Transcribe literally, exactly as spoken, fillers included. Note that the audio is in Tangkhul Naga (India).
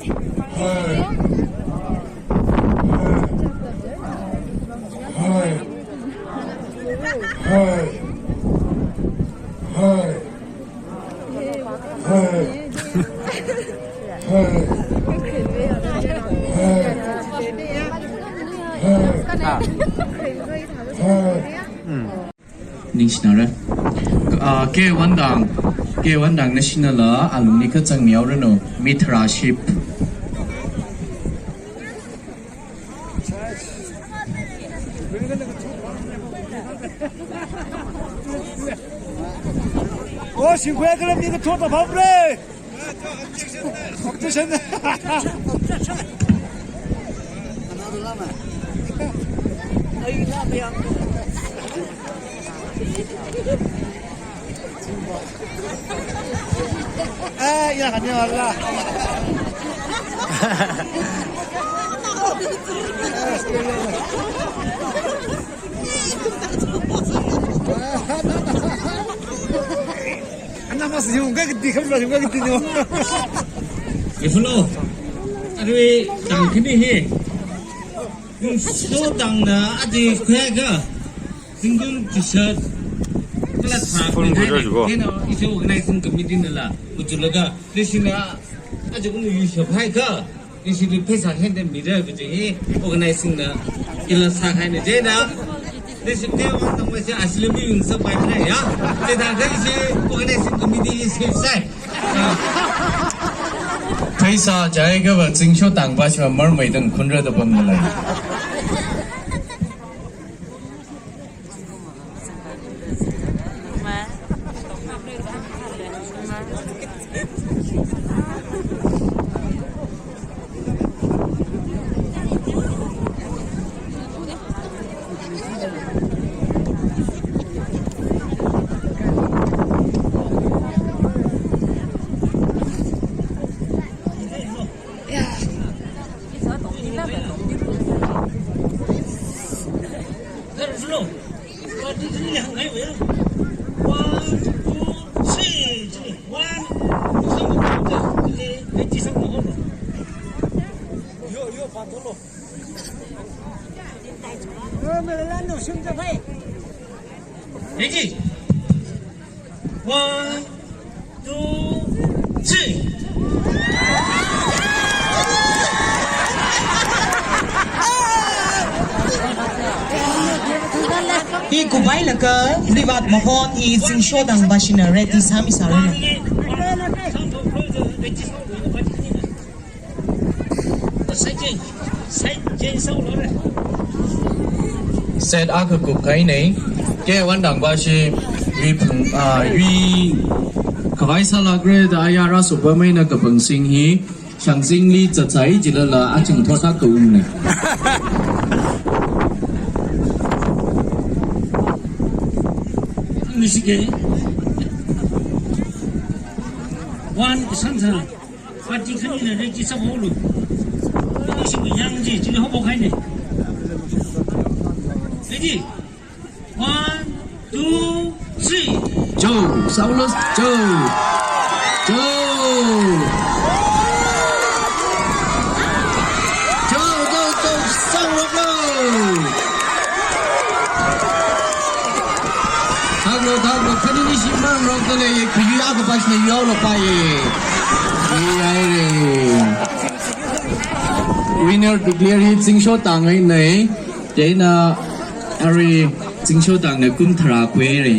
Hai. Hai. Hai. Hai. Hai. Hai. Hai. Hai. Ningshinara. Ah, K one dang, K one dang national la, alungli kachang miao rano, mithra ship. Oh, singkwe kalam ni kathot apam re. Objection. Objection. Ah, ya, kami Allah. Ana mas yung ka gidi, kami mas yung ka gidi no. Ifulo, arui tang kini hi. Yung so tang na adi kaya ka. Single T-shirt. Kala sa. Full kaya guda juga. Kena isu organizing committee nala. Kujulaga. Lisina. Aja kunu yu shop hai ka. Isi li pesa hende mira kuji hi organizing na ila sa hai na jena. Isi te wan tang wasi asli mi yung sa pai na ya. Te tang te isi organizing committee isi sai. Pesa jai ka ba Zingsho tang ba shi ma mar mai dang kunra da bam lai. Ready? One, two, three. Hi kubai laka, rivat mahon hi Zingsho tang bashina ready sami sarana. Set akha kup kahaina. K one dang ba shi yui phung, ah, yui khavai sālākra da aya rāsopamai na kapang sing hi, shang sing li zatzai jilala aching thot akha umna. Michigan. One, Samsung. Party khanina ready sāhaolu. Ishi yang ji, chili hobo kahaina. Ready? One, two, three. Cho, Saulus, cho. Cho. Cho, cho, cho, Saulus, cho. Thaklo, thaklo, khanini shimang rong kale ye, kuyu ya ko pas ne yo lo pa ye. Ye ai re. Winner declare hi Zingsho tang ai nai. Chieina arui Zingsho tangna kum tharā khuira.